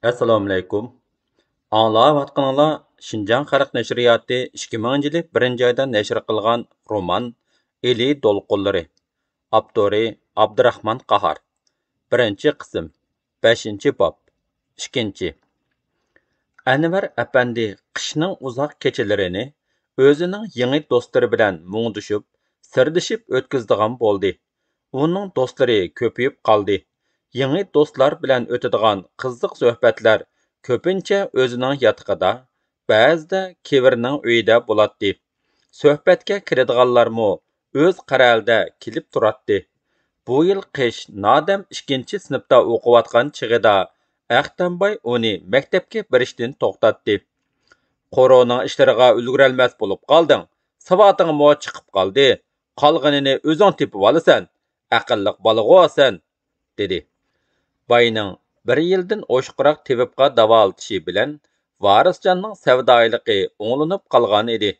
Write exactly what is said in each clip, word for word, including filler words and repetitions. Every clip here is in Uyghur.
ئەسسالامۇئەلەيكۇم. ئاڭلاۋاتقىنىڭلار شىنجاڭ خەلق نەشرىياتى ئىككى مىڭىنچى يىلى بىرىنچى ئايدا نەشر قىلغان رومان ئىلى دولقۇنلىرى. ئاپتورى ئابدۇراخمان قاھار. بىرىنچى قىسىم. بەشىنچى باب. ئىككىنچى. ئەنۋەر ئەپەندى قىشنىڭ ئۇزاق كېچىلىرىنى ئۆزىنىڭ يېڭى دوستلىرى بىلەن مۇڭدىشىپ، سىردىشىپ ئۆتكۈزىدىغان بولدى. ئۇنىڭ دوستلىرى كۆپىيىپ قالدى. يېڭى دوستلار بىلەن ئۆتىدىغان قىزىق سۆھبەتلەر كۆپىنچە ئۆزىنىڭ ياتىقىدا، بەزىدە كىۋىرنىڭ ئۆيىدە بولاتتى. سۆھبەتكە كېلىدىغانلارمۇ ئۆز قەرەلىدە كېلىپ تۇراتتى. بۇ يىل قىش نادەم ئىككىنچى سىنىپتا ئوقۇۋاتقان چېغىدا ئەختەمباي ئۇنى مەكتەپكە بېرىشتىن توختاتتى. قورۇنىڭ ئىشلىرىغا ئۈلگۈرەلمەس بولۇپ قالدىڭ، ساۋاتىڭمۇ چىقىپ قالدى، قالغىنىنى ئۆزۈڭ تېپىۋالىسەن، ئەقىللىق بالىغۇ سەن، دېدى. باينىڭ بىر يىلدىن ئوشۇقراق تېۋىپقا داۋالىتىشى بىلەن ۋارىسجاننىڭ سەۋدايىلىقى ئوڭلىنىپ قالغان ئىدى.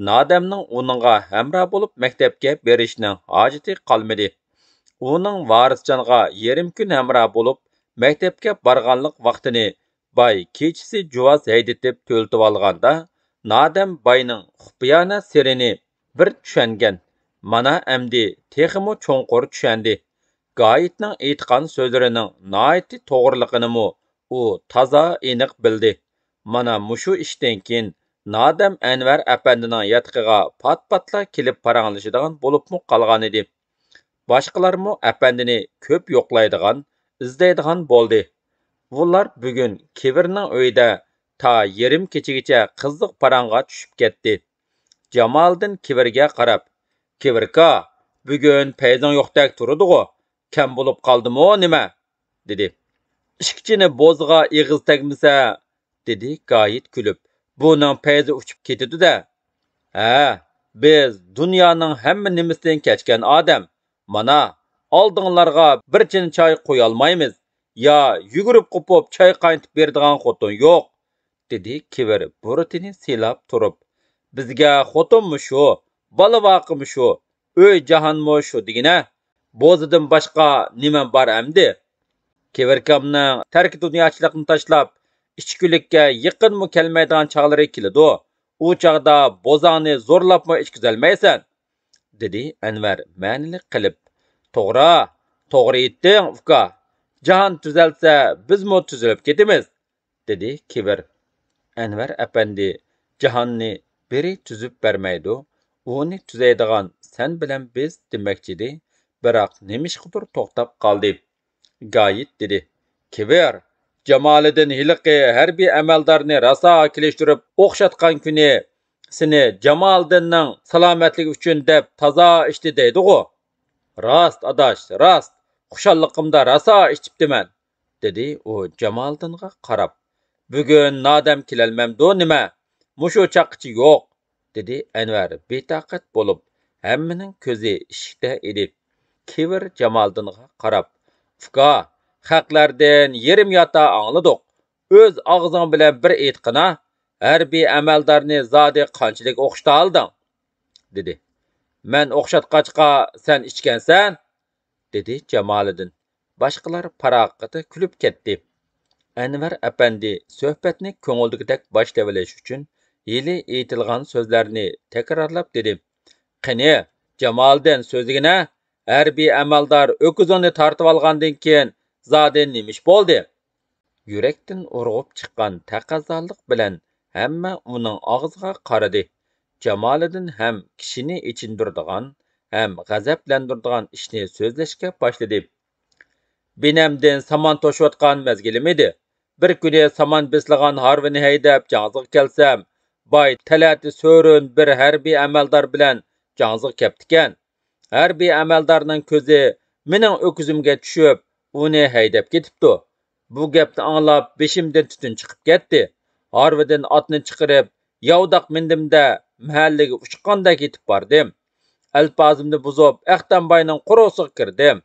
نادەمنىڭ ئۇنىڭغا ھەمراھ بولۇپ مەكتەپكە بېرىشىنىڭ ھاجىتى قالمىدى. ئۇنىڭ ۋارىسجانغا يېرىم كۈن ھەمراھ بولۇپ مەكتەپكە بارغانلىق ۋاقتىنى باي كېچىسى جۇۋاز ھەيدىتىپ تۆلىتىۋالغاندا، نادەم باينىڭ خۇپىيانە سىرىنى بىر چۈشەنگەن. مانا ئەمدى تېخىمۇ چوڭقۇر چۈشەندى. گايىتنىڭ ئېيتقان سۆزلىرىنىڭ ناھايىتى توغرىلىقىنىمۇ ئۇ تازا ئېنىق بىلدى. مانا مۇشۇ ئىشتىن كېيىن نادەم ئەنۋەر ئەپەندىنىڭ ياتىقىغا پات-پاتلا كېلىپ پاراڭلىشىدىغان بولۇپمۇ قالغانىدى. باشقىلارمۇ ئەپەندىنى كۆپ يوقلايدىغان، ئىزدەيدىغان بولدى. ئۇلار بۈگۈن كىۋىرنىڭ ئۆيىدە تا يېرىم كېچىگىچە قىزىق پاراڭغا چۈشۈپ كەتتى. جامالىدىن كىۋىرگە قاراپ، «كىۋىركا، بۈگۈن پەيزىڭ يوقتەك تۇرىدىغۇ، كەم بولۇپ قالدىمۇ نېمە؟» دېدى. «ئىشىكچىنى بوزىغا ئېغىز تەگمىسە»، دېدى گايىت كۈلۈپ. «بۇنىڭ پەيزى ئۇچۇپ كېتىدۇ-دە. ھە، بىز دۇنيانىڭ ھەممە نېمىسىدىن كەچكەن ئادەم. مانا، ئالدىڭلارغا بىر چىنە چاي قۇيالمايمىز. يا يۈگۈرۈپ قوپۇپ چاي قاينىتىپ بېرىدىغان خوتۇن يوق»، دېدى كىۋىر بۇرۇتىنى سىلاپ تۇرۇپ. «بىزگە خوتۇنمۇ شۇ، بالا ۋاقىمۇ شۇ، ئۆي جاھانمۇ شۇ دېگىنە. بوزىدىن باشقا نېمە بار ئەمدى؟ كىۋىركامنىڭ تەركى دۇنياچىلىقنى تاشلاپ، ئىچكۈلۈككە يېقىنمۇ كەلمەيدىغان چاغلىرى كېلىدۇ. ئۇ چاغدا بوزاڭنى زورلاپمۇ ئىچكۈزەلمەيسەن»، دېدى ئەنۋەر مەنىلىك قىلىپ. «توغرا، توغرا ئېيتتىڭ، ئۇكا. جاھان تۈزەلسە، بىزمۇ تۈزىلىپ كېتىمىز»، دېدى كىۋىر. «ئەنۋەر ئەپەندى، جاھاننى بىرى تۈزۈپ بەرمەيدۇ، ئۇنى تۈزەيدىغان سەن بىلەن بىز» دېمەكچىدى، بىراق نېمىشقىدۇر توختاپ قالدى. گايىت دېدى: «كىۋىر، جامالىدىن ھېلىقى ھەربىي ئەمەلدارنى راسا كېلىشتۈرۈپ ئوخشاتقان كۈنى سېنى جامالىدىننىڭ سالامەتلىكى ئۈچۈن دەپ تازا ئىچتى دەيدىغۇ؟» «راست، ئاداش، راست. خۇشاللىقىمدا راسا ئىچىپتىمەن»، دېدى ئۇ جامالىدىنغا قاراپ. «بۈگۈن نادەم كېلەلمەمدۇ نېمە؟ مۇشۇ چاغقىچە يوق»، دېدى ئەنۋەر بىتاقەت بولۇپ. ھەممىنىڭ كۆزى ئىشىكتە ئىدى. كىۋىر جامالىدىنغا قاراپ: «ئۇكا، خەقلەردىن يېرىم ياتا ئاڭلىدۇق. ئۆز ئاغزىڭ بىلەن بىر ئېيتقىنا، ھەربىي ئەمەلدارنى زادى قانچىلىك ئوخشىتالىدىڭ؟» دېدى. «مەن ئوخشاتقاچقا سەن ئىچكەنسەن؟» دېدى جامالىدىن. باشقىلار پاراققىدە كۈلۈپ كەتتى. ئەنۋەر ئەپەندى سۆھبەتنى كۆڭۈلدىكىدەك باشلىۋېلىش ئۈچۈن ھېلى ئېيتىلغان سۆزلەرنى تەكرارلاپ دېدى: «قېنى، جامالىدىن، سۆزلىگىنە، ھەربىي ئەمەلدار ئۆكۈزۈڭنى تارتىۋالغاندىن كېيىن زادى نېمە ئىش بولدى؟» يۈرەكتىن ئۇرغۇپ چىققان تەقەززالىق بىلەن ھەممە ئۇنىڭ ئاغزىغا قارىدى. جامالىدىن ھەم كىشىنى ئېچىندۇرىدىغان، ھەم غەزەپلەندۈرىدىغان ئىشنى سۆزلەشكە باشلىدى. «بىنەمدىن سامان توشۇۋاتقان مەزگىلىم ئىدى. بىر كۈنى سامان بېسىلغان ھارۋىنى ھەيدەپ جاڭزىغا كەلسەم، باي تەلەتى سۆرۈن بىر ھەربىي ئەمەلدار بىلەن جاڭزىغا كەپتىكەن. ھەربىي ئەمەلدارنىڭ كۆزى مېنىڭ ئۆكۈزۈمگە چۈشۈپ، ئۇنى ھەيدەپ كېتىپتۇ. بۇ گەپنى ئاڭلاپ بېشىمدىن تۈتۈن چىقىپ كەتتى. ھارۋىدىن ئاتنى چىقىرىپ، ياۋىداق مىندىم-دە، مەھەللىگە ئۇچقاندەك يېتىپ باردىم. ئەلپازىمنى بۇزۇپ، ئەختەمباينىڭ قورۇسىغا كىردىم.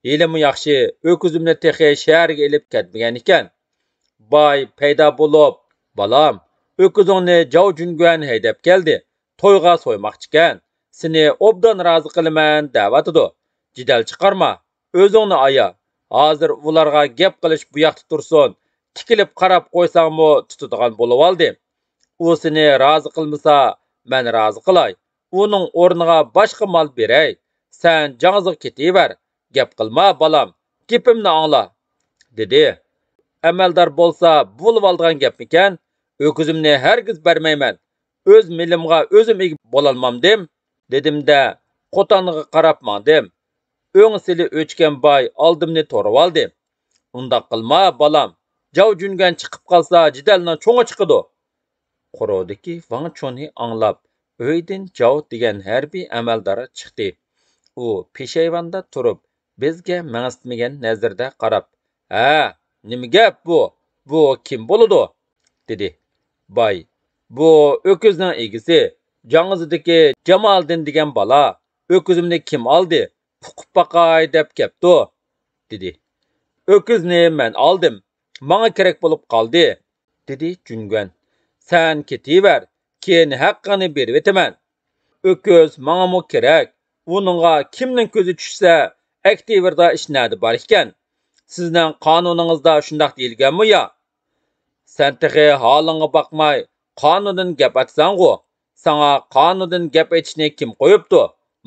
ھېلىمۇ ياخشى، ئۆكۈزۈمنى تېخى شەھەرگە ئېلىپ كەتمىگەن ئىكەن. باي پەيدا بولۇپ، بالام، ئۆكۈزۈڭنى جاۋ جۈنگۈەن ھەيدەپ كەلدى. تويغا سويماقچىكەن. سېنى ئوبدان رازى قىلىمەن دەۋاتىدۇ. جېدەل چىقارما، ئۆزۈڭنى ئايا. ھازىر ئۇلارغا گەپ قىلىش بۇ ياقتا تۇرسۇن. تىكىلىپ قاراپ قويساڭمۇ تۇتىدىغان بولۇۋالدى. ئۇ سېنى رازى قىلمىسا، مەن رازى قىلاي. ئۇنىڭ ئورنىغا باشقا مال بېرەي. سەن جاڭزىغا كېتىۋەر. گەپ قىلما، بالام. گېپىمنى ئاڭلا، دېدى. ئەمەلدار بولسا بولۇۋالىدىغان گەپمىكەن؟ ئۆكۈزۈمنى ھەرگىز بەرمەيمەن. ئۆز مېلىمغا ئۆزۈم ئىگە بولالمامدىم؟ دېدىم-دە، قوتانغا قاراپ ماڭدىم. ئۆڭ سېلى ئۆچكەن باي ئالدىمنى تورىۋالدى. ئۇنداق قىلما، بالام. جاۋ جۈنگەن چىقىپ قالسا، جېدەلنىڭ چوڭى چىقىدۇ. قورۇدىكى ۋاڭ چۇنى ئاڭلاپ، ئۆيدىن جاۋ دېگەن ھەربىي ئەمەلدار چىقتى. ئۇ پېشايۋاندا تۇرۇپ، بىزگە مەڭسىتمىگەن نەزىرىدە قاراپ، ھە، نېمە گەپ بۇ؟ بۇ كىم بولىدۇ؟ دېدى. باي، بۇ ئۆكۈزنىڭ ئىگىسى، جاڭزىدىكى جامالىدىن دېگەن بالا. ئۆكۈزۈمنى كىم ئالدى؟ ئۇقۇپ باقاي دەپ كەپتۇ، دېدى. ئۆكۈزنى مەن ئالدىم. ماڭا كېرەك بولۇپ قالدى، دېدى جۈنگۈەن. سەن كېتىۋەر، كېيىن ھەققىڭنى بېرىۋېتىمەن. ئۆكۈز ماڭىمۇ كېرەك. ئۇنىڭغا كىمنىڭ كۆزى چۈشسە، ئەكتىۋىردا ئىش نەدە بار ئىكەن؟ سىزنىڭ قانۇنىڭىزدا شۇنداق دېيىلگەنمۇ يا؟ سەن تېخى ھالىڭغا باقماي، قانۇندىن گەپ ئاتىسەنغۇ؟ ساڭا قانۇندىن گەپ ئېتىشنى كىم قويۇپتۇ؟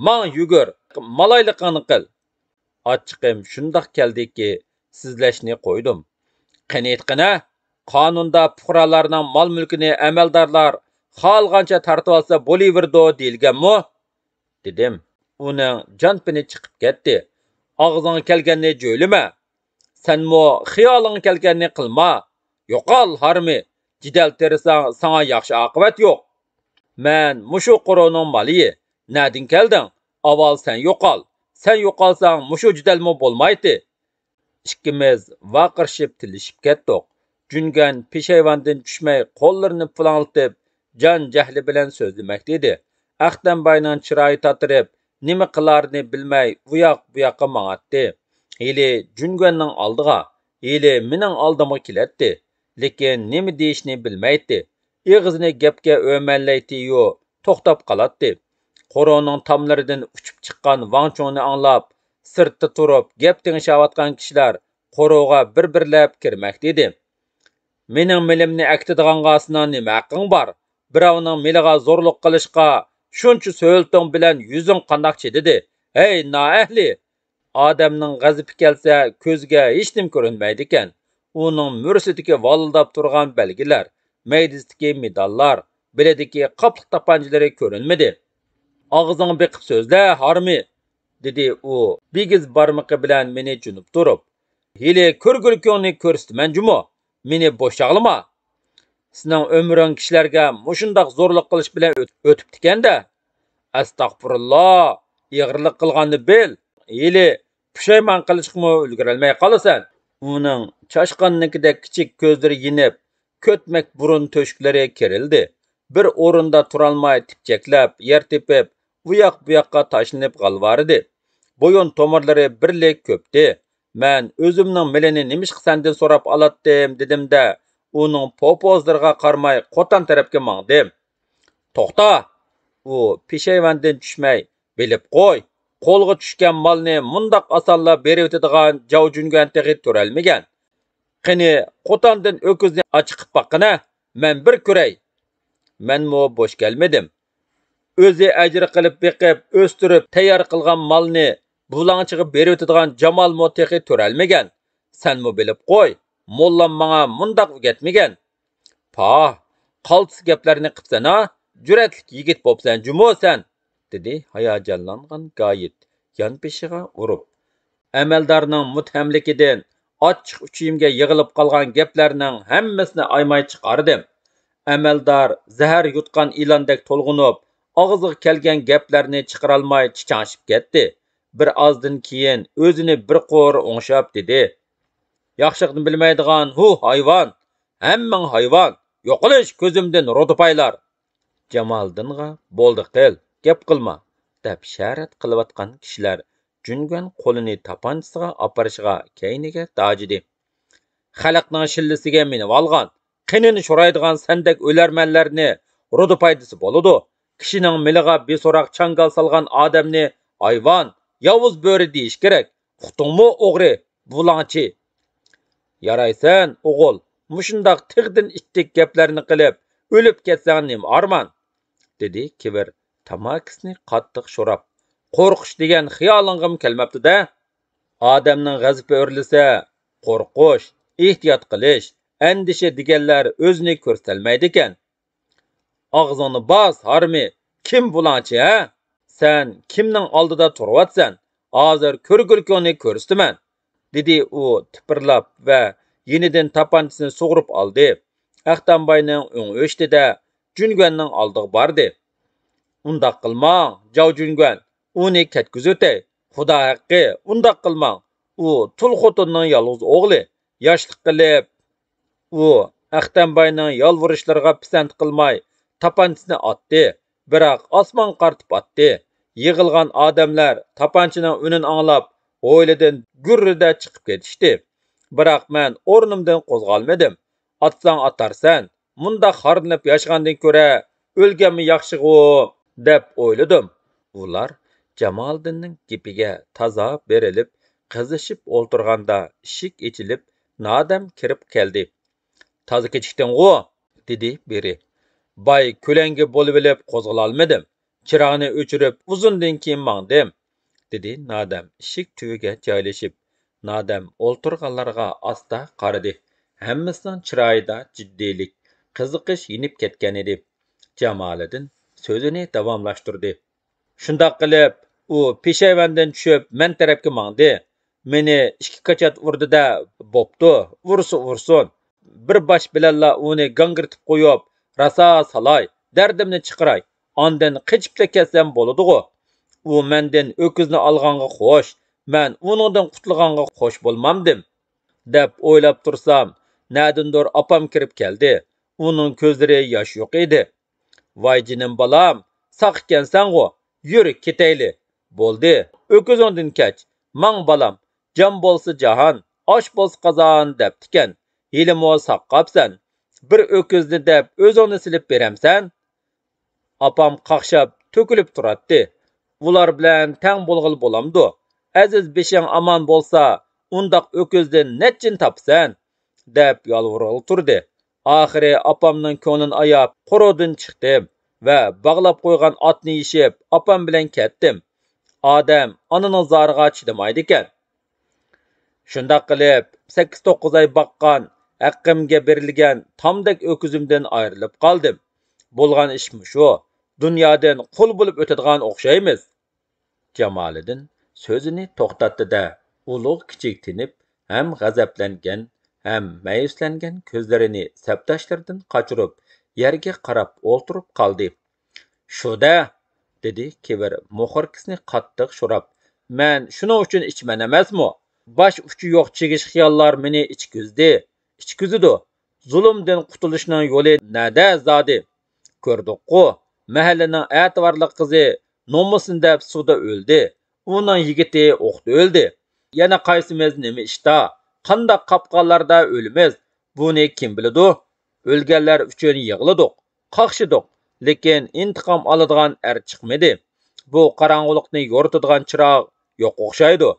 ماڭ يۈگۈر، مالايلىقىڭنى قىل. ئاچچىقىم شۇنداق كەلدىكى، سىزلەشنى قويدۇم. قېنى ئېيتقىنە، قانۇندا پۇقرالارنىڭ مال-مۈلكىنى ئەمەلدارلار خالىغانچە تارتىۋالسا بولۇۋېرىدۇ دېيىلگەنمۇ؟ دېدىم. ئۇنىڭ جان-پېنى چىقىپ كەتتى. ئاغزىڭغا كەلگەننى جۆيلىمە. سەنمۇ خىيالىڭغا كەلگەننى قىلما. يوقال، ھارمى! جېدەل تېرىساڭ، ساڭا ياخشى ئاقىۋەت يوق. مەن مۇشۇ قورۇنىڭ مالىيى. نەدىن كەلدىڭ؟ ئاۋۋال سەن يوقال. سەن يوقالساڭ، مۇشۇ جېدەلمۇ بولمايتتى. ئىككىمىز ۋارقىرىشىپ تىللىشىپ كەتتۇق. جۈنگەن پېشايۋاندىن چۈشمەي، قوللىرىنى پۇلاڭلىتىپ، جان جەھلى بىلەن سۆزلىمەكتە ئىدى. ئەختەم باينىڭ چىرايى تاتىرىپ، نېمە قىلارىنى بىلمەي، ئۇياق-بۇياققا ماڭاتتى. ھېلى جۈنگەننىڭ ئالدىغا، ھېلى مېنىڭ ئالدىمغا كېلەتتى. لېكىن نېمە دېيىشنى بىلمەيتتى. ئېغىزىنى گەپكە ئۆمەللەيتتى-يۇ، توختاپ قالاتتى. قورۇنىڭ تاملىرىدىن ئۇچۇپ چىققان ۋاڭ چۇڭنى ئاڭلاپ، سىرتتا تۇرۇپ گەپ تېڭىشىۋاتقان كىشىلەر قورۇغا بىر-بىرلەپ كىرمەكتە ئىدى. مېنىڭ مېلىمنى ئەكېتىدىغانغا سېنىڭ نېمە ھەققىڭ بار؟ بىراۋنىڭ مېلىغا زورلۇق قىلىشقا شۇنچە سۆلىتىڭ بىلەن يۈزۈڭ قانداق چىدىدى؟ ھەي، نائەھلى! ئادەمنىڭ غەزىپى كەلسە، كۆزىگە ھېچنېمە كۆرۈنمەيدىكەن. ئۇنىڭ مۈرىسىدىكى ۋالىلداپ تۇرغان بەلگىلەر، مەيدىسىدىكى مېداللار، بېلىدىكى قاپلىق تاپانچىلىرى كۆرۈنمىدى. ئاغزىڭغا بېقىپ سۆزلە، ھارمى! دېدى ئۇ بىگىز بارمىقى بىلەن مېنى جۇنۇپ تۇرۇپ. ھېلى كۆرگۈلۈكۈڭنى كۆرسىتىمەن جۇمۇ. مېنى بوش چاغلىما. سېنىڭ ئۆمرۈڭ كىشىلەرگە مۇشۇنداق زورلۇق قىلىش بىلەن ئۆت-، ئۆتۈپتىكەن-دە. ئەستەغپۇرۇللا، ئېغىرلىق قىلغاننى بىل. ھېلى پۇشايمان قىلىشقىمۇ ئۈلگۈرەلمەي قالىسەن. ئۇنىڭ چاشقاننىڭكىدەك كىچىك كۆزلىرى يېنىپ، كۆتمەك بۇرۇن تۆشۈكلىرى كېرىلدى. بىر ئورۇندا تۇرالماي تىپچەكلەپ، يەر تېپىپ، ئۇياق-بۇياققا تاشلىنىپ غالۋارىدى. بويۇن تومۇرلىرى بىرلىك كۆپتى. مەن ئۆزۈمنىڭ مېلىنى نېمىشقا سەندىن سوراپ ئالاتتىم دېدىم-دە، ئۇنىڭ پوپوزلىرىغا قارىماي قوتان تەرەپكە ماڭدىم. توختا! ئۇ پېشايۋاندىن چۈشمەي، بىلىپ قوي، قولغا چۈشكەن مالنى مۇنداق ئاسانلا بېرىۋېتىدىغان جاۋ جۈنگەن تېخى تۆرەلمىگەن. قېنى، قوتاندىن ئۆكۈزنى ئاچىقىپ باققىنە، مەن بىر كۆرەي. مەنمۇ بوش كەلمىدىم. ئۆزى ئەجىر قىلىپ بېقىپ، ئۆستۈرۈپ، تەييار قىلغان مالنى بۇلاڭچىغا بېرىۋېتىدىغان جامالمۇ تېخى تۆرەلمىگەن. سەنمۇ بىلىپ قوي، موللام ماڭا مۇنداق ئۆگەتمىگەن. پاھ، قالتىس گەپلەرنى قىپسەن ھا، جۈرئەتلىك يىگىت بوپسەن جۇمۇ سەن، دېدى ھاياجانلانغان گايىت يانبېشىغا ئۇرۇپ. ئەمەلدارنىڭ مۇتھەملىكىدىن ئاچچىق ئۈچىيىمگە يىغىلىپ قالغان گەپلەرنىڭ ھەممىسىنى ئايىماي چىقاردىم. ئەمەلدار زەھەر يۇتقان ئىلاندەك تولغىنىپ، ئاغزىغا كەلگەن گەپلەرنى چىقىرالماي چىچاڭشىپ كەتتى. بىر ئازدىن كېيىن ئۆزىنى بىر قۇر ئوڭشاپ دېدى: ياخشىلىقنى بىلمەيدىغان ھۇ ھايۋان! ھەممىڭ ھايۋان! يوقىلىش كۆزۈمدىن، رۇدۇپايلار! جامالىدىنغا بولدى قىل، گەپ قىلما، دەپ شەرەت قىلىۋاتقان كىشىلەر جۈنگۈەن قولىنى تاپانچىسىغا ئاپىرىشىغا كەينىگە داجىدى. خەلقنىڭ شىللىسىگە مىنىۋالغان، قېنىنى شورايدىغان سەندەك ئۆلەرمەنلەرنى رۇدۇپاي دېسە بولىدۇ. كىشىنىڭ مېلىغا بىسوراق چاڭگال سالغان ئادەمنى ھايۋان، ياۋۇز بۆرە دېيىش كېرەك. ئۇقتۇڭمۇ، ئوغرى، بۇلاڭچى؟ يارايسەن، ئوغۇل، مۇشۇنداق تىغدىن ئىتتىك گەپلەرنى قىلىپ، ئۆلۈپ كەتسەڭ نېمە ئارمان؟» دېدى كېۋىر تاماكىسىنى قاتتىق شوراپ. «قورقۇش دېگەن خىيالىڭغىمۇ كەلمەپتۇ-دە. ئادەمنىڭ غەزىپى ئۆرلىسە، قورقۇش، ئېھتىيات قىلىش، ئەندىشە دېگەنلەر ئۆزىنى كۆرسىتەلمەيدىكەن. ئاغزىڭنى باس، ھارمى! كىم بۇلاڭچى، ھە؟ سەن كىمنىڭ ئالدىدا تۇرۇۋاتىسەن؟ ھازىر كۆرگۈلۈكۈڭنى كۆرسىتىمەن!» دېدى ئۇ تىپىرلاپ ۋە يېنىدىن تاپانچىسىنى سۇغۇرۇپ ئالدى. ئەختەمباينىڭ ئۆڭى ئۆچتى-دە، جۈنگۈەننىڭ ئالدىغا باردى. «ئۇنداق قىلماڭ، جاۋ جۈنگۈەن، ئۇنى كەتكۈزۈۋېتەي. خۇدا ھەققى، ئۇنداق قىلماڭ. ئۇ تۇل خوتۇننىڭ يالغۇز ئوغلى. ياشلىق قىلىپ...» ئۇ ئەختەمباينىڭ يالۋۇرۇشلىرىغا پىسەنت قىلماي، تاپانچىسىنى ئاتتى، بىراق ئاسمانغا قارىتىپ ئاتتى. يىغىلغان ئادەملەر تاپانچىنىڭ ئۈنىنى ئاڭلاپ، ھويلىدىن گۈررىدە چىقىپ كېتىشتى. بىراق مەن ئورنۇمدىن قوزغالمىدىم. «ئاتساڭ ئاتارسەن، مۇنداق خارلىنىپ ياشىغاندىن كۆرە ئۆلگەنمۇ ياخشىغۇ» دەپ ئويلىدىم. ئۇلار جامالىدىننىڭ گېپىگە تازا بېرىلىپ، قىزىشىپ ئولتۇرغاندا ئىشىك ئېچىلىپ، نادەم كىرىپ كەلدى. «تازا كېچىكتىڭغۇ؟» دېدى بىرى. «باي كۆلەڭگە بولۇۋېلىپ قوزغىلالمىدىم. چىراغنى ئۆچۈرۈپ ئۇزۇندىن كېيىن ماڭدىم»، دېدى نادەم ئىشىك تۈۋىگە جايلىشىپ. نادەم ئولتۇرغانلارغا ئاستا قارىدى. ھەممىسىنىڭ چىرايىدا جىددىيلىك، قىزىقىش يېنىپ كەتكەنىدى. جامالىدىن سۆزىنى داۋاملاشتۇردى. «شۇنداق قىلىپ، ئۇ پېشايۋاندىن چۈشۈپ، مەن تەرەپكە ماڭدى. مېنى ئىككى كاچات ئۇردى-دە، بوپتۇ، ئۇرسا ئۇرسۇن. بىر باش بىلەنلا ئۇنى گاڭگىرىتىپ قويۇپ، راسا سالاي، دەردىمنى چىقىراي. ئاندىن قېچىپلا كەتسەم بولىدىغۇ. ئۇ مەندىن ئۆكۈزنى ئالغانغا خوش، مەن ئۇنىڭدىن قۇتۇلغانغا خوش بولمامدىم» دەپ ئويلاپ تۇرسام، نەدىندۇر ئاپام كىرىپ كەلدى. ئۇنىڭ كۆزلىرى ياش يوق ئىدى. «ۋاي جېنىم بالام، ساق ئىكەنسەنغۇ، يۈر كېتەيلى. بولدى، ئۆكۈزۈڭدىن كەچ، ماڭ بالام، جان بولسا جاھان، ئاش بولسا قازان» دەپتىكەن. «ھېلىمۇ ساق قاپسەن. بىر ئۆكۈزنى دەپ ئۆزۈڭنى سېلىپ بېرەمسەن؟» ئاپام قاقشاپ تۆكۈلۈپ تۇراتتى. «ئۇلار بىلەن تەڭ بولغىلى بولامدۇ؟ ئەزىز بېشىڭ ئامان بولسا، ئۇنداق ئۆكۈزدىن نەچچىنى تاپىسەن؟» دەپ يالۋۇرغىلى تۇردى. ئاخىرى ئاپامنىڭ كۆڭلىنى ئاياپ، قورۇدىن چىقتىم ۋە باغلاپ قويغان ئاتنى يېشىپ، ئاپام بىلەن كەتتىم. ئادەم ئانىنىڭ زارىغا چىدىمايدىكەن. شۇنداق قىلىپ، سەككىز-توققۇز ئاي باققان، ھەققىمگە بېرىلگەن تامدەك ئۆكۈزۈمدىن ئايرىلىپ قالدىم. بولغان ئىشمۇ شۇ. دۇنيادىن قۇل بولۇپ ئۆتىدىغان ئوخشايمىز. جامالىدىن سۆزىنى توختاتتى-دە، ئۇلۇغ-كىچىك تىنىپ، ھەم غەزەپلەنگەن، ھەم مەيۈسلەنگەن كۆزلىرىنى سەپداشلىرىدىن قاچۇرۇپ، يەرگە قاراپ ئولتۇرۇپ قالدى. «شۇ-دە!» دېدى كېۋىر موخوركىسىنى قاتتىق شوراپ. «مەن شۇنىڭ ئۈچۈن ئىچىمەن ئەمەسمۇ؟ باش ئۇچى يوق چىگىش خىياللار مېنى ئىچكۈزدى، ئىچكۈزىدۇ. زۇلۇمدىن قۇتۇلۇشنىڭ يولى نەدە زادى؟ كۆردۇققۇ، مەھەللىنىڭ ئەتىۋارلىق قىزى نومۇسىنى دەپ سۇدا ئۆلدى. ئۇنىڭ يىگىتى ئوقتا ئۆلدى. يەنە قايسىمىز نېمە ئىشتا، قانداق قاپقانلاردا ئۆلىمىز، بۇنى كىم بىلىدۇ؟ ئۆلگەنلەر ئۈچۈن يىغلىدۇق، قاقشىدۇق، لېكىن ئىنتىقام ئالىدىغان ئەر چىقمىدى. بۇ قاراڭغۇلۇقنى يورۇتىدىغان چىراغ يوق ئوخشايدۇ.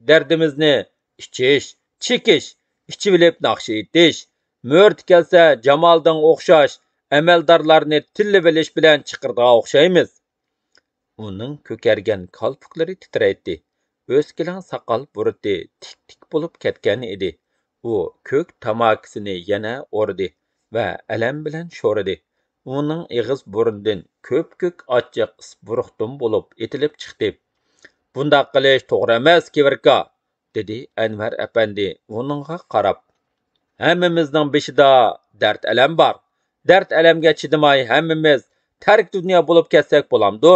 دەردىمىزنى ئىچىش، چېكىش، ئىچىۋېلىپ ناخشا ئېيتىش، مۆرىتى كەلسە جامالىدىنغا ئوخشاش ئەمەلدارلارنى تىللىۋېلىش بىلەن چىقىرىدىغان ئوخشايمىز.» ئۇنىڭ كۆكەرگەن كالپۇكلىرى تىترەيتتى. ئۆسكىلىڭ ساقال بۇرۇتى تىك-تىك بولۇپ كەتكەن ئىدى. ئۇ كۆك تاماكىسىنى يەنە ئورىدى ۋە ئەلەم بىلەن شورىدى. ئۇنىڭ ئېغىز بۇرنىدىن كۆپكۆك ئاچچىق ئىس بۇرۇقتۇم بولۇپ ئېتىلىپ چىقتى. «بۇنداق قىلىش توغرا ئەمەس، كېۋىركا!» دېدى ئەنۋەر ئەپەندى ئۇنىڭغا قاراپ. «ھەممىمىزنىڭ بېشىدا دەرد-ئەلەم بار. دەرد-ئەلەمگە چىدىماي ھەممىمىز تەرك دۇنيا بولۇپ كەتسەك بولامدۇ؟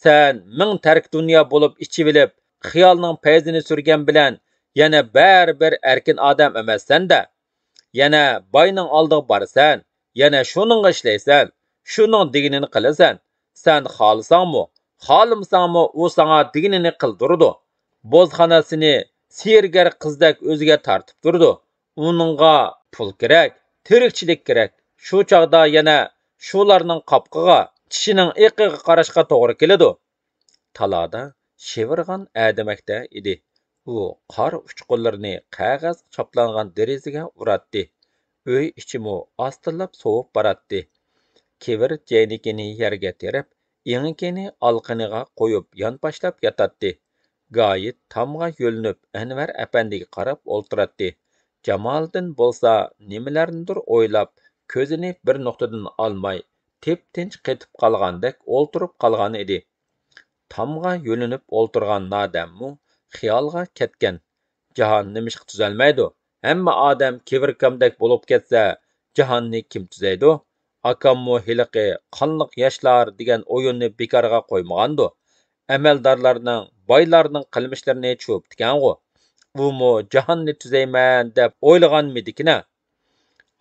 سەن مىڭ تەرك دۇنيا بولۇپ ئىچىۋېلىپ، خىيالنىڭ پەيزىنى سۈرگەن بىلەن يەنە بەرىبىر ئەركىن ئادەم ئەمەسسەن-دە. يەنە باينىڭ ئالدىغا بارىسەن، يەنە شۇنىڭغا ئىشلەيسەن، شۇنىڭ دېگىنىنى قىلىسەن. سەن خالىساڭمۇ، خالىمىساڭمۇ ئۇ ساڭا دېگىنىنى قىلدۇرىدۇ. بوزخانا سېنى سېھىرگەر قىزدەك ئۆزىگە تارتىپ تۇرىدۇ. ئۇنىڭغا پۇل كېرەك، تىرىكچىلىك كېرەك. شۇ چاغدا يەنە شۇلارنىڭ قاپىقىغا، چىشىنىڭ ئېقىغا قاراشقا توغرا كېلىدۇ.» تالادا شىۋىرغان ئەدىمەكتە ئىدى. ئۇ قار ئۇچقۇنلىرىنى قەغەزگە چاپلانغان دېرىزىگە ئۇراتتى. ئۆي ئىچىمۇ ئاستىلاپ سوۋۇپ باراتتى. كېۋىر جەينىكىنى يەرگە تېرىپ، ئېڭىكىنى ئالىقىنىغا قويۇپ يانپاشلاپ ياتاتتى. گايىت تامغا يۆلىنىپ ئەنۋەر ئەپەندىگە قاراپ ئولتۇراتتى. جامالىدىن بولسا نېمىلەرنىدۇر ئويلاپ، كۆزىنى بىر نۇقتىدىن ئالماي، تىپتىنچ قېتىپ قالغاندەك ئولتۇرۇپ قالغان ئىدى. تامغا يۆلىنىپ ئولتۇرغان نادەممۇ خىيالغا كەتكەن. جاھان نېمىشقا تۈزەلمەيدۇ؟ ھەممە ئادەم كېۋىركامدەك بولۇپ كەتسە، جاھاننى كىم تۈزەيدۇ؟ ئاكاممۇ ھېلىقى قانلىق ياشلار دېگەن ئويۇننى بىكارغا قويمىغاندۇ؟ ئەمەلدارلارنىڭ، بايلارنىڭ قىلمىشلىرىنى چۈشۈرۈپتىكەنغۇ؟ ئۇمۇ جاھاننى تۈزەيمەن دەپ ئويلىغانمىدىكىنە؟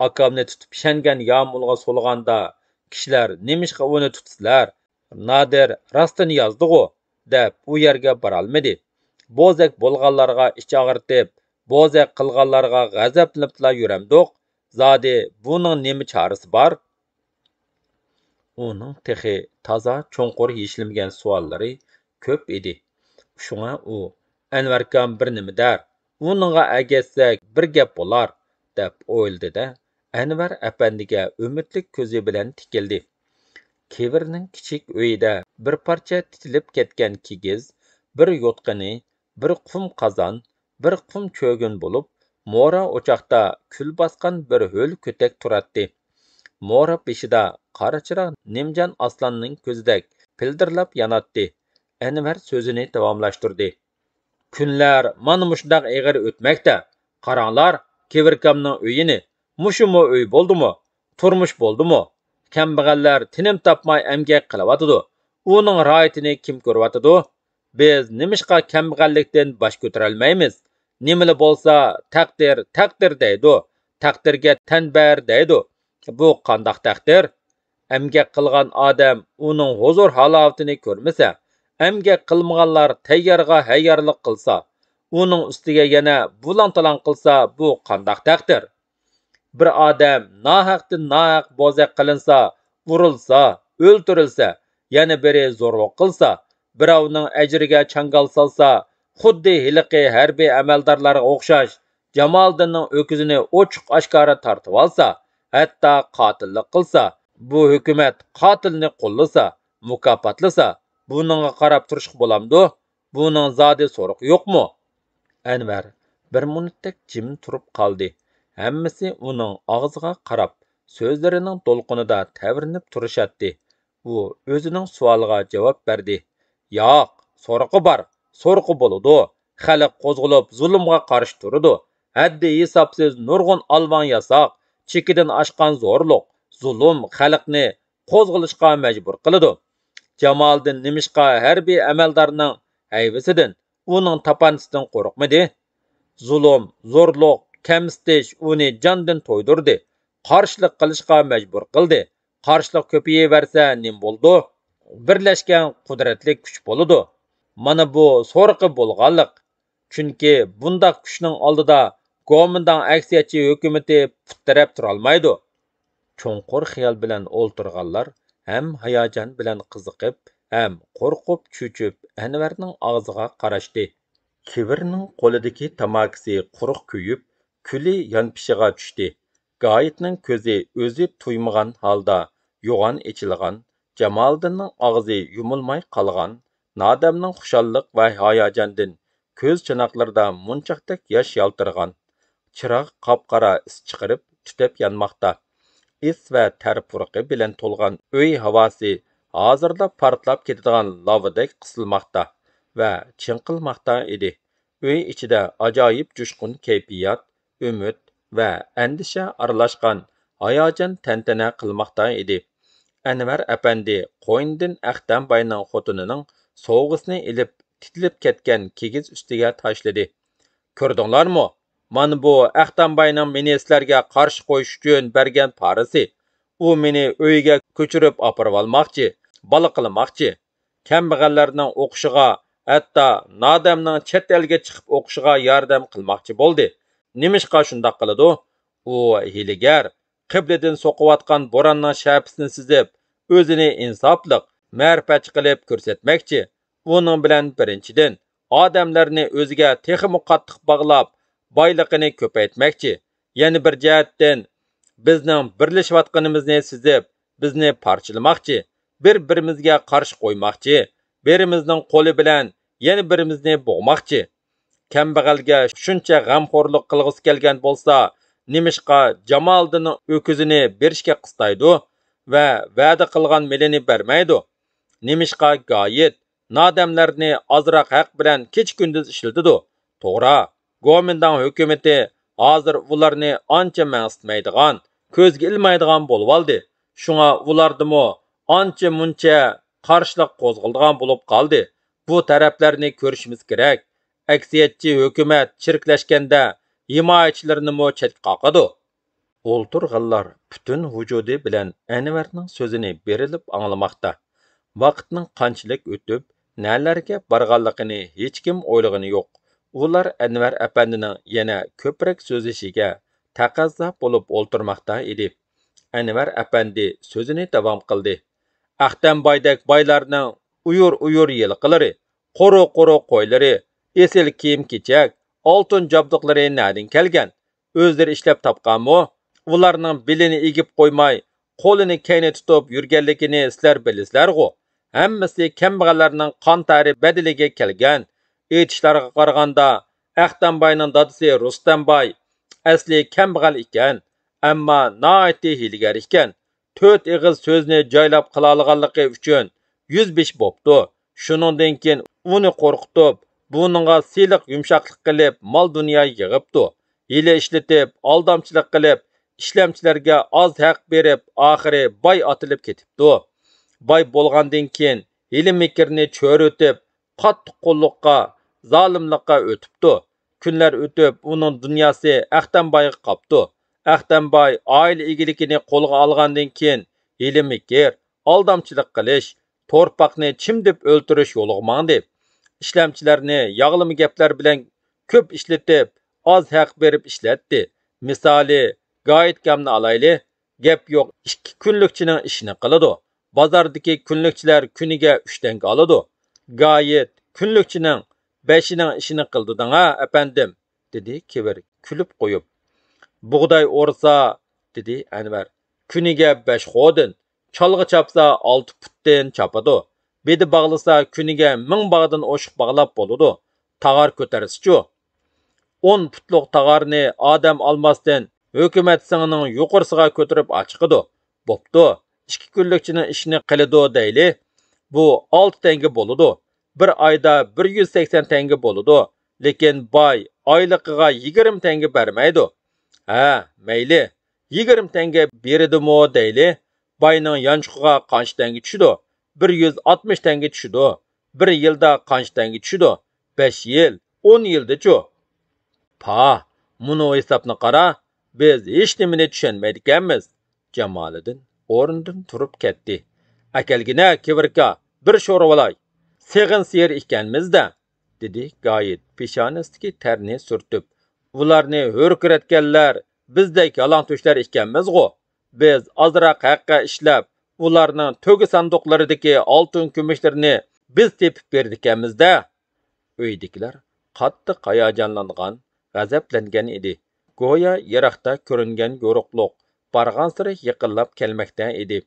ئاكامنى تۇتۇپ ئىشەنگەن يامۇلغا سولىغاندا، كىشىلەر نېمىشقا ئۇنى تۇتىسىلەر؟ نادىر راستىنى يازدىغۇ، دەپ ئۇ يەرگە بارالمىدى. بوزەك بولغانلارغا ئىچ ئاغرىتىپ، بوزەك قىلغانلارغا غەزەپلىنىپلا يۈرەمدۇق؟ زادى بۇنىڭ نېمە چارىسى بار؟ ئۇنىڭ تېخى تازا چوڭقۇر يېشىلمىگەن سوئاللىرى كۆپ ئىدى. شۇڭا ئۇ، ئەنۋەركام بىر نېمە دەر، ئۇنىڭغا ئەگەشسەك بىر گەپ بولار، دەپ ئويلىدى-دە، ئەنۋەر ئەپەندىگە ئۈمىدلىك كۆزى بىلەن تىكىلدى. كېۋىرنىڭ كىچىك ئۆيىدە بىر پارچە تىتىلىپ كەتكەن كىگىز، بىر يوتقىنى، بىر قۇم قازان، بىر قۇم چۆگۈن بولۇپ، مورا ئوچاقتا كۈل باسقان بىر ھۆل كۆتەك تۇراتتى. مورا بېشىدا قارا چىراغ نىمجان ئاسلاننىڭ كۆزىدەك پىلدىرلاپ ياناتتى. ئەنۋەر سۆزىنى داۋاملاشتۇردى. كۈنلەر مانا مۇشۇنداق ئېغىر ئۆتمەكتە. قاراڭلار، كېۋىركامنىڭ ئۆيىنى. مۇشۇمۇ ئۆي بولدىمۇ؟ تۇرمۇش بولدىمۇ؟ كەمبەغەللەر تىنىم تاپماي ئەمگەك قىلىۋاتىدۇ. ئۇنىڭ راھىتىنى كىم كۆرۈۋاتىدۇ؟ بىز نېمىشقا كەمبەغەللىكتىن باش كۆتۈرەلمەيمىز؟ نېمىلا بولسا، تەقدىر، تەقدىر دەيدۇ. تەقدىرگە تەن بەر دەيدۇ. بۇ قانداق تەقدىر؟ ئەمگەك قىلغان ئادەم ئۇنىڭ ھۇزۇر-ھالاۋىتىنى كۆرمىسە، ئەمگەك قىلمىغانلار تەييارغا ھەييارلىق قىلسا، ئۇنىڭ ئۈستىگە يەنە بۇلاڭ-تالاڭ قىلسا، بۇ قانداق تەقدىر؟ بىر ئادەم ناھەقتىن ناھەق بوزەك قىلىنسا، ئۇرۇلسا، ئۆلتۈرۈلسە، يەنە بىرى زورلۇق قىلسا، بىراۋنىڭ ئەجرىگە چاڭگال سالسا، خۇددى ھېلىقى ھەربىي ئەمەلدارلارغا ئوخشاش، جامالىدىننىڭ ئۆكۈزىنى ئوچۇق-ئاشكارا تارتىۋالسا، ھەتتا قاتىللىق قىلسا، بۇ ھۆكۈمەت قاتىلنى قوللىسا، مۇكاپاتلىسا، بۇنىڭغا قاراپ تۇرۇشقا بولامدۇ؟ بۇنىڭ زادى سورىقى يوقمۇ؟ ئەنۋەر بىر مىنۇتتەك جىم تۇرۇپ قالدى. ھەممىسى ئۇنىڭ ئاغزىغا قاراپ، سۆزلىرىنىڭ دولقۇنىدا تەۋرىنىپ تۇرۇشاتتى. ئۇ ئۆزىنىڭ سوئالىغا جاۋاب بەردى. ياق، سورىقى بار، سورىقى بولىدۇ. خەلق قوزغىلىپ زۇلۇمغا قارشى تۇرىدۇ. ھەددى ھېسابسىز نۇرغۇن ئالۋاڭ ياساق، چېكىدىن ئاشقان زورلۇق، زۇلۇم خەلقنى قوزغىلىشقا مەجبۇر قىلىدۇ. جامالىدىن نېمىشقا ھەربىي ئەمەلدارنىڭ ھەيۋىسىدىن، ئۇنىڭ تاپانچىسىدىن قورقمىدى؟ زۇلۇم، زورلۇق، كەمسىتىش ئۇنى جاندىن تويدۇردى، قارشىلىق قىلىشقا مەجبۇر قىلدى. قارشىلىق كۆپىيىۋەرسە نېمە بولىدۇ؟ بىرلەشكەن قۇدرەتلىك كۈچ بولىدۇ. مانا بۇ سورىقى بولغانلىق. چۈنكى بۇنداق كۈچنىڭ ئالدىدا گومىنداڭ ئەكسىيەتچى ھۆكۈمىتى پۇت تىرەپ تۇرالمايدۇ. چوڭقۇر خىيال بىلەن ئولتۇرغانلار ھەم ھاياجان بىلەن قىزىقىپ، ھەم قورقۇپ چۆچۈپ ئەنۋەرنىڭ ئاغزىغا قاراشتى. كېۋىرنىڭ قولىدىكى تاماكىسى قۇرۇق كۆيۈپ، كۈلى يانپېشىغا چۈشتى. گايىتنىڭ كۆزى ئۆزى تۇيمىغان ھالدا يوغان ئېچىلغان، جامالىدىننىڭ ئاغزى يۇمۇلماي قالغان، نادەمنىڭ خۇشاللىق ۋە ھاياجاندىن كۆز چاناقلىرىدا مۇنچاقتەك ياش يالتىرىغان. چىراغ قاپقارا ئىس چىقىرىپ، تۈتەپ يانماقتا. ئىس ۋە تەر پۇرىقى بىلەن تولغان ئۆي ھاۋاسى ھازىرلا پارتلاپ كېتىدىغان لاۋىدەك قىسىلماقتا ۋە چىڭقىلماقتا ئىدى. ئۆي ئىچىدە ئاجايىپ جۇشقۇن كەيپىيات، ئۈمىد ۋە ئەندىشە ئارىلاشقان ھاياجان تەنتەنە قىلماقتا ئىدى. ئەنۋەر ئەپەندى قوينىدىن ئەختەم باينىڭ خوتۇنىنىڭ سوۋغىسىنى ئېلىپ، تىتىلىپ كەتكەن كىگىز ئۈستىگە تاشلىدى. كۆردۈڭلارمۇ؟ مانا بۇ ئەختەم باينىڭ مېنى سىلەرگە قارشى قويۇش ئۈچۈن بەرگەن پارىسى. ئۇ مېنى ئۆيىگە كۆچۈرۈپ ئاپىرىۋالماقچى، بالا قىلماقچى. كەمبەغەللەرنىڭ ئوقۇشىغا، ھەتتا نادەمنىڭ چەت ئەلگە چىقىپ ئوقۇشىغا ياردەم قىلماقچى بولدى. نېمىشقا شۇنداق قىلىدۇ؟ ئۇ ھىيلىگەر، قىبلىدىن سوقۇۋاتقان بوراننىڭ شەپىسىنى سېزىپ، ئۆزىنى ئىنساپلىق، مەرىپەتچى قىلىپ كۆرسەتمەكچى. ئۇنىڭ بىلەن بىرىنچىدىن، ئادەملەرنى ئۆزىگە تېخىمۇ قاتتىق باغلاپ، بايلىقىنى كۆپەيتمەكچى. يەنە بىر جەھەتتىن، بىزنىڭ بىرلىشىۋاتقىنىمىزنى سېزىپ، بىزنى پارچىلىماقچى، بىر-بىرىمىزگە قارشى قويماقچى، بىرىمىزنىڭ قولى بىلەن يەنە بىرىمىزنى بوغماقچى. كەمبەغەلگە شۇنچە غەمخورلۇق قىلغۇسى كەلگەن بولسا، نېمىشقا جامالىدىننىڭ ئۆكۈزىنى بېرىشكە قىستايدۇ ۋە ۋەدە قىلغان مېلىنى بەرمەيدۇ؟ نېمىشقا گايىت نادەملەرنى ئازراق ھەق بىلەن كېچە-كۈندۈز ئىشلىتىدۇ؟ توغرا، گومىنداڭ ھۆكۈمىتى ھازىر ئۇلارنى ئانچە مەنسىتمەيدىغان، كۆزگە ئىلمايدىغان بولۇۋالدى. شۇڭا ئۇلاردىمۇ ئانچە-مۇنچە قارشىلىق قوزغىلىدىغان بولۇپ قالدى. بۇ تەرەپلەرنى كۆرۈشىمىز كېرەك. ئەكسىيەتچى ھۆكۈمەت چىرىكلەشكەندە ھىمايىچىلىرىنىمۇ چەتكە قاقىدۇ. ئولتۇرغانلار پۈتۈن ۋۇجۇدى بىلەن ئەنۋەرنىڭ سۆزىنى بېرىلىپ ئاڭلىماقتا. ۋاقىتنىڭ قانچىلىك ئۆتۈپ، نەلەرگە بارغانلىقىنى ھېچكىم ئويلىغىنى يوق. ئۇلار ئەنۋەر ئەپەندىنىڭ يەنە كۆپرەك سۆزلىشىگە تەقەززا بولۇپ ئولتۇرماقتا ئىدى. ئەنۋەر ئەپەندى سۆزىنى داۋام قىلدى. ئەختەمبايدەك بايلارنىڭ ئۇيۇر-ئۇيۇر يىلقىلىرى، قورۇ-قورۇ قويلىرى، ئېسىل كىيىم-كېچەك، ئالتۇن جابدۇقلىرى نەدىن كەلگەن؟ ئۆزلىرى ئىشلەپ تاپقانمۇ؟ ئۇلارنىڭ بېلىنى ئېگىپ قويماي، قولىنى كەينى تۇتۇپ يۈرگەنلىكىنى سىلەر بىلىسىلەرغۇ؟ ھەممىسى كەمبەغەللەرنىڭ قان تەرى بەدىلىگە كەلگەن. ئېيتىشلارغا قارىغاندا، ئەختەمباينىڭ دادىسى رۇستەمباي ئەسلى كەمبەغەل ئىكەن، ئەمما ناھايىتى ھىيلىگەر ئىكەن. تۆت ئېغىز سۆزنى جايلاپ قىلالىغانلىقى ئۈچۈن يۈزبېشى بوپتۇ. شۇنىڭدىن كېيىن ئۇنى قورقۇتۇپ، بۇنىڭغا سىلىق يۇمشاقلىق قىلىپ، مال-دۇنيا يىغىپتۇ. ھىيلە ئىشلىتىپ، ئالدامچىلىق قىلىپ، ئىشلەمچىلەرگە ئاز ھەق بېرىپ، ئاخىرى باي ئاتىلىپ كېتىپتۇ. باي بولغاندىن كېيىن ھىيلە-مىكىرنى چۆرۈتۈپ، قاتتىق قۇللۇققا، زالىملىققا ئۆتۈپتۇ. كۈنلەر ئۆتۈپ، ئۇنىڭ دۇنياسى ئەختەمبايغا قاپتۇ. ئەختەمباي ئائىلە ئىگىلىكىنى قولغا ئالغاندىن كېيىن، ھىيلە-مىكىر، ئالدامچىلىق قىلىش، تورپاقنى چىمدىپ ئۆلتۈرۈش يولىغا ماڭدى. ئىشلەمچىلەرنى ياغلىما گەپلەر بىلەن كۆپ ئىشلىتىپ، ئاز ھەق بېرىپ ئىشلەتتى. مىسالى، گايىتكامنى ئالايلى. گەپ يوق، ئىككى كۈنلۈكچىنىڭ ئىشىنى قىلىدۇ. بازاردىكى كۈنلۈكچىلەر كۈنىگە ئۈچ تەڭگە ئالىدۇ. گايىت، كۈنلۈكچىنىڭ بەشىنىڭ ئىشىنى قىلدىدىڭ ھە، ئەپەندىم، دېدى كېۋىر كۈلۈپ قويۇپ. بۇغداي ئورسا، دېدى ئەنۋەر، كۈنىگە بەش خودىن، چالغا چاپسا ئالتە پۇتتىن چاپىدۇ. بېدە باغلىسا كۈنىگە مىڭ باغدىن ئوشۇق باغلاپ بولىدۇ. تاغار كۆتەرسىچۇ؟ ئون پۇتلۇق تاغارنى ئادەم ئالماستىن، ھۆكۈمەت سىڭىنىڭ يۇقىرىسىغا كۆتۈرۈپ ئاچىقىدۇ. بوپتۇ، ئىككى كۈنلۈكچىنىڭ ئىشىنى قىلىدۇ دەيلى. بۇ ئالتە تەڭگە بولىدۇ. بىر ئايدا بىر يۈز سەكسەن تەڭگە بولىدۇ. لېكىن باي ئايلىقىغا يىگىرمە تەڭگە بەرمەيدۇ. ھە، مەيلى، يىگىرمە تەڭگە بېرىدىمۇ دەيلى. باينىڭ يانچۇقىغا قانچە تەڭگە چۈشىدۇ؟ بىر يۈز ئاتمىش تەڭگە چۈشىدۇ. بىر يىلدا قانچە تەڭگە چۈشىدۇ؟ بەش يىل، ئون يىلدىچۇ؟ پاھ، مۇنۇ ھېسابنى قارا، بىز ھېچنېمىنى چۈشەنمەيدىكەنمىز. جامالىدىن ئورنىدىن تۇرۇپ كەتتى. ئەكەلگىنە، كېۋىركا، بىر شورىۋالاي. سېغىن سىيىر ئىكەنمىز-دە، دېدى گايىت پېشانىسىدىكى تەرنى سۈرتۈپ. ئۇلارنى ھۆركىرەتكەنلەر بىزدەك يالاڭتۆشلەر ئىكەنمىزغۇ. بىز ئازراق ھەققە ئىشلەپ، ئۇلارنىڭ تۆگە ساندۇقلىرىدىكى ئالتۇن كۈمۈشلىرىنى بىز تېپىپ بېرىدىكەنمىز-دە. ئۆيدىكىلەر قاتتىق ھاياجانلانغان، غەزەپلەنگەن ئىدى. گويا يىراقتا كۆرۈنگەن يورۇقلۇق بارغانسېرى يېقىنلاپ كەلمەكتە ئىدى.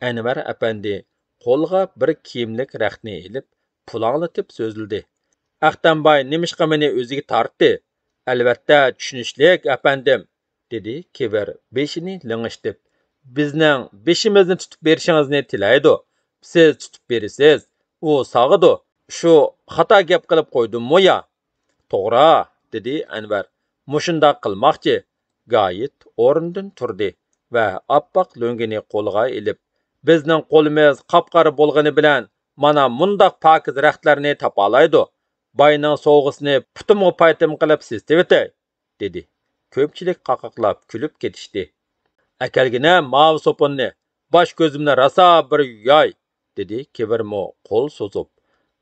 ئەنۋەر ئەپەندى قولىغا بىر كىيىملىك رەختنى ئېلىپ، پۇلاڭلىتىپ سۆزلىدى. ئەختەمباي نېمىشقا مېنى ئۆزىگە تارتتى؟ ئەلۋەتتە، چۈشىنىشلىك، ئەپەندىم، دېدى كېۋىر بېشىنى لىڭشىتىپ. بىزنىڭ بېشىمىزنى تۇتۇپ بېرىشىڭىزنى تىلەيدۇ. سىز تۇتۇپ بېرىسىز، ئۇ ساغىدۇ. شۇ خاتا گەپ قىلىپ قويدۇممۇ يا؟ توغرا، دېدى ئەنۋەر. مۇشۇنداق قىلماقچى. گايىت ئورنىدىن تۇردى ۋە ئاپئاق لۆڭگىنى قولىغا ئېلىپ، بىزنىڭ قولىمىز قاپقارا بولغىنى بىلەن مانا مۇنداق پاكىز رەختلەرنى تاپالايدۇ. باينىڭ سوۋغىسىنى پۇتۇمغا پايتىم قىلىپ سېسىتىۋېتەي، دېدى. كۆپچىلىك قاقاقلاپ كۈلۈپ كېتىشتى. ئەكەلگىنە ماۋۇ سوپۇننى، باش كۆزۈمنى راسا بىر يۇياي، دېدى كېۋىرمۇ قول سوزۇپ.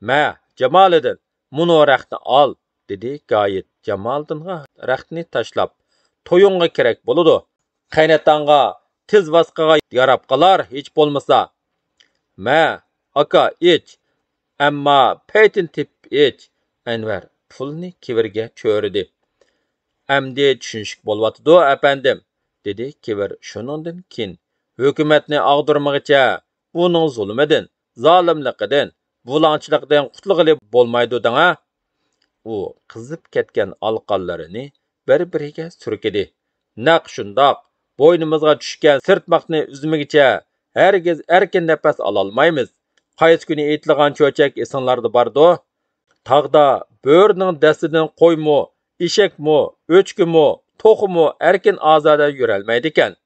مە، جامالىدىن، مۇنۇ رەختنى ئال، دېدى گايىت جامالىدىنغا رەختنى تاشلاپ. تويۇڭغا كېرەك بولىدۇ. قەيناتاڭغا تىز ۋاسقىغا ياراپ قالار ھېچ بولمىسا. مە، ئاكا، ئىچ. ئەمما پەيتىنى تېپىپ ئىچ. ئەنۋەر پۇلنى كېۋىرگە چۆرىدى. ئەمدى چۈشىنىشلىك بولۇۋاتىدۇ، ئەپەندىم، دېدى كىۋېر شۇنىڭدىن كېيىن. ھۆكۈمەتنى ئاغدۇرمىغىچە، ئۇنىڭ زۇلۇمىدىن، زالىملىقىدىن، بۇلاڭچىلىقىدىن قۇتۇلغىلى بولمايدۇ دەڭە. ئۇ قىزىپ كەتكەن ئالىقانلىرىنى بىر-بىرىگە سۈركىدى. نەق شۇنداق، بوينىمىزغا چۈشكەن سىرتماقنى ئۈزمىگىچە ھەرگىز ئەركىن نەپەس ئالالمايمىز. قايسى كۈنى ئېيتىلغان چۆچەك ئېسىڭلاردا باردۇ؟ تاغدا بۆرىنىڭ دەستىدىن قويمۇ، ئېشەكمۇ، ئۆچكىمۇ، توخۇمۇ ئەركىن ئازادە يۈرەلمەيدىكەن.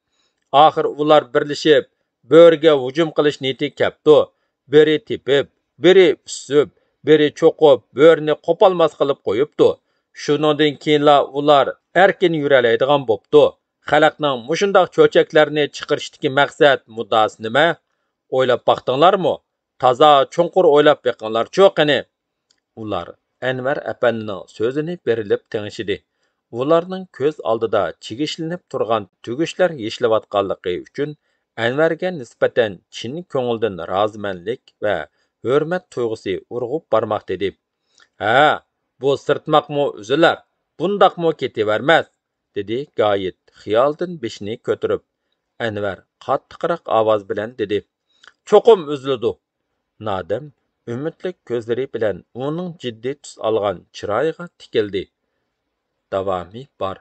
ئاخىر ئۇلار بىرلىشىپ، بۆرىگە ھۇجۇم قىلىش نىيىتى كەپتۇ. بىرى تېپىپ، بىرى ئۈسۈپ، بىرى چوقۇپ، بۆرىنى قوپالماس قىلىپ قويۇپتۇ. شۇنىڭدىن كېيىنلا ئۇلار ئەركىن يۈرەلەيدىغان بوپتۇ. خەلقنىڭ مۇشۇنداق چۆچەكلەرنى چىقىرىشتىكى مەقسەت مۇددىئاسى نېمە؟ ئويلاپ باقتىڭلارمۇ؟ تازا چوڭقۇر ئويلاپ بېقىڭلارچۇ قېنى! ئۇلار ئەنۋەر ئەپەندىنىڭ سۆزىنى بېرىلىپ تىڭشىدى. ئۇلارنىڭ كۆز ئالدىدا چىگىشلىنىپ تۇرغان تۈگۈشلەر يېشىلىۋاتقانلىقى ئۈچۈن ئەنۋەرگە نىسبەتەن چىن كۆڭۈلدىن رازىمەنلىك ۋە ھۆرمەت تۇيغۇسى ئۇرغۇپ بارماقتا ئىدى. ھە، بۇ سىرتماقمۇ ئۈزۈلەر، بۇنداقمۇ كېتىۋەرمەس، دېدى گايىت خىيالدىن بېشىنى كۆتۈرۈپ. ئەنۋەر قاتتىقراق ئاۋاز بىلەن دېدى، چوقۇم ئۈزۈلىدۇ. نادىم ئۈمىدلىك كۆزلىرى بىلەن ئۇنىڭ جىددىي تۈس ئالغان چىرايىغا تىكىلدى. داۋامى بار.